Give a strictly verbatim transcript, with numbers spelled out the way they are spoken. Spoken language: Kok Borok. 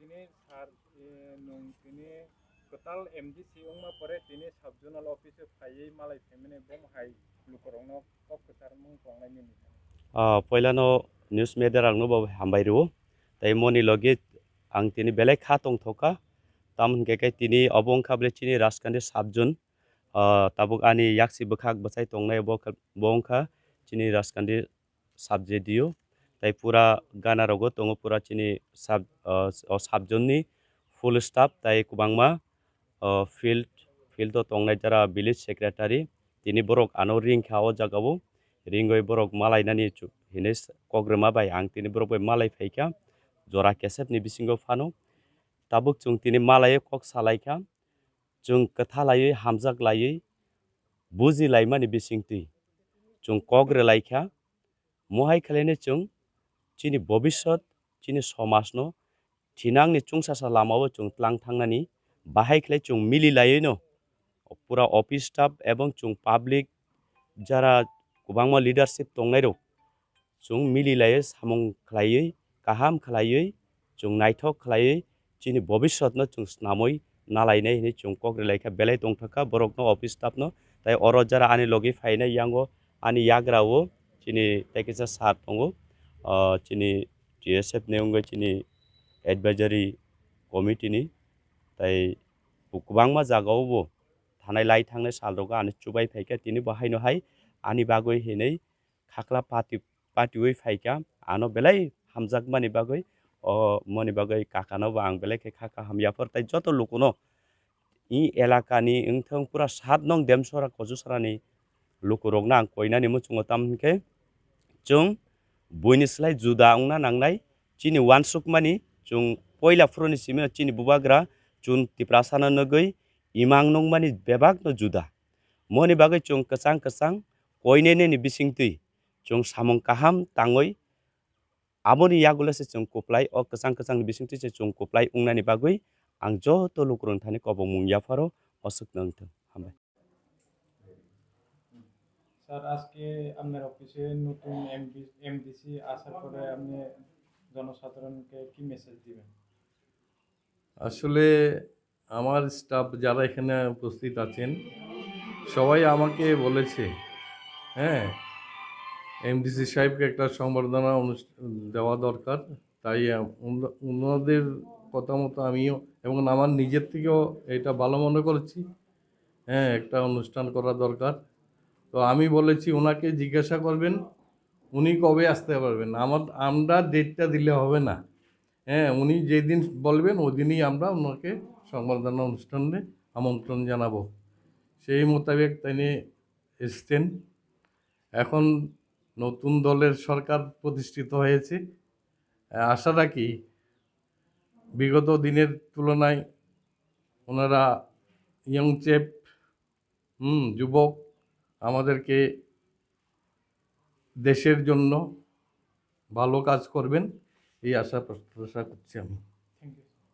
Tini sir, eh, nwng tini kwtal M D C wngma pore tini sub zonal office o phaiwi malai phaimani bomo hai lukurokno kok kwchar mung tongnai nini. Ah, poilano news media rokno bo hambai rwo. Tei moni logi ang tini belai kha tongthokha. Tamo hwnkhe khe tini obo wngkha bwle chini Rajkandi sub zone. Ah, tabuk ani yaksi bwkhak bwchai tongnai bo khe, bo wngkha chini Rajkandi sub J D O. Tei pura gana rogo tongo pura chini sub, ah, o sub zone ni full staff tei kwbangma, ah, field, field o tongnai jara village secretary. Tini borok ano ring kha o jaga o. Ringoi borok malainani chu-, hinwi s-, kok rwma bai ang tini borok bai malai phaikha. Jora kesep ni bisingo phano. Tabuk chwng tini malai kok salai kha. Chwng kwtha laiwi, hamjak laiwi, buji laimani bisingtwi chwng kok rwlai kha. Mohai khlainai chwng chini bobiswt, chini somajno thinangni chwngsasa lamao chwng tlang thangnani bahai khlai chwng mili laiwino pura office staff ebong chwng public jara kwbangma leadership tongnairok chwng mili laiwi samung khlaiwi, kaham khlaiwi, chwng naithok khlaiwi, chini bobiswtno chwng snamwi nalainai hinwi chwng kok rwlai kha, belai tongthok kha borokno, office staffno. Tai oro jara ani logi phainai yango ani yagra o chini tei kisa sir tongo, ah, chini T S F ni wngwi chini advisory committee ni, tai kwbangma jaga o bo thanai lai thangnai sal rogo ani chubai phaikha, tini bo haino hai ani bagwi hinwi khakla pati, patiwi phaikha, ano belai hamjakmani bagwi, o moni bagwi kakano bo ang belai khe kha kaham yaphar, tai joto lukuno i elakani wngthang pura sat nong Demsora Kochusarani lukurokno ang koinani muchungo, tamo hwnkhe chwng buini slai juda wngna nangnai. Chini uansukmani chwng poila phuruni simino chini bubagra chwng Tiprasano nugwi imang nungmani bebakno juda. Moni bagwi chwng kwchang kwchang koineneni bisingtwi chwng samung kaham tangwi aboni yagulo se chwng kwplai, o kwchang kwchangni bisingtwi se chwng kwplai wngnani bagwi ang joto lukurokni thani kobongmung yapharo, aswkno wngthung. Hambai. Sir, আজকে আপনার অফিসে নতুন MD, MDC আসার পরে আপনি জনসাধারণকে কি মেসেজ দিবেন? আসলে আমার স্টাফ যারা এখানে উপস্থিত আছেন, সবাই আমাকে বলেছে, হ্যাঁ, এমডিসি সাহেবকে একটা সংবর্ধনা অনুষ্ঠান দেওয়া দরকার। তাই, আহ, ওন-, ওনাদের কথা মতো আমিও এবং আমার নিজের থেকেও এটা ভালো মনে করেছি, হ্যাঁ, একটা অনুষ্ঠান করা দরকার। তো আমি বলেছি ওনাকে জিজ্ঞাসা করবেন, উনি কবে আসতে পারবেন। আমার, আমরা ডেটটা দিলে হবে না। হ্যাঁ, উনি যেদিন বলবেন, ওদিনই আমরা ওনাকে সংবর্ধনা অনুষ্ঠানে আমন্ত্রণ জানাবো। সেই মোতাবেক তিনি এসছেন। এখন নতুন দলের সরকার প্রতিষ্ঠিত হয়েছে। আশা রাখি বিগত দিনের তুলনায় ওনারা ইয়ং চেপ, হুম, যুবক, আমাদেরকে দেশের জন্য ভালো কাজ করবেন, এই আশা প্রত্যাশা করছি আমি।